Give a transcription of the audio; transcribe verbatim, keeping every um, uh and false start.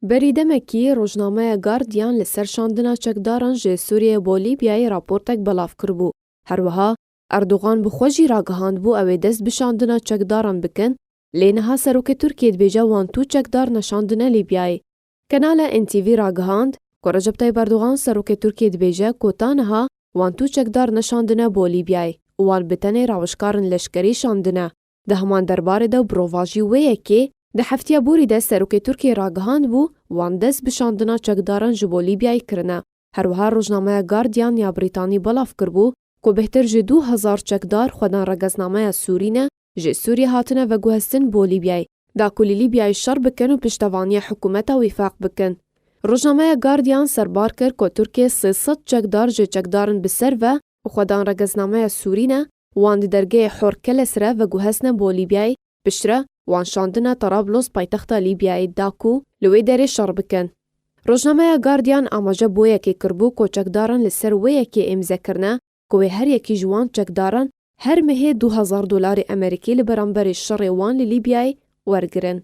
Berî demekî rojnameya Guardian li ser şandina çekdaran ji Sûriyeyê bo Lîbyayê raportek belav kiribû. Her wiha Erdogan bi xwe jî ragihandbû ew ê dest bi şandina çekdaran bikin, lê niha serokê Tirkiyê dibêje wan tu çekdar neşandine Lîbyayê. Kanala N T V ragihand ku Recep Tayyip Erdogan serokê Tirkiyê dibêje ku ta niha wan tu çekdar neşandine bo Lîbyayê û wan bi tenê rawişkarin leşkerî şandine. Di heman derbarê de û bi rovajî wê yekê, di heftiya borî de serokê Tirkiyê ragihandbû wan dest bi şandina çekdaran ji bo Lîbyayê kirine. Her wiha rojnameya Guardian ya Brîtanî belav kiribû ku bêhtir ji du hezar çekdar xwedan regeznameya Sûrî ne, ji Sûriyê hatine veguhestin bo Lîbyayê, da ku li Lîbyayê şer bikin û piştevaniya hikûmeta wîfaq bikin. Rojnameya Guardian serbar kir ku Tirkiye sê sed çekdar ji çekdarin bi ser ve û xwedan regeznameya Sûrî ne, wan di dergehê Hor Kelesre veguhestine bo Lîbyayê, piştre wan şandine Tarablos paytexta Lîbyayê da ku li wê derê şer bikin. Rojnameya Guardian amaje bo yekê kiribû ku çekdaran li ser wê yekê îmze kirine ku wê her yekî ji wan çekdaran her mehê du hezar dolarê Amerîkî li beramberî şerê wan li Lîbyayê wergirin.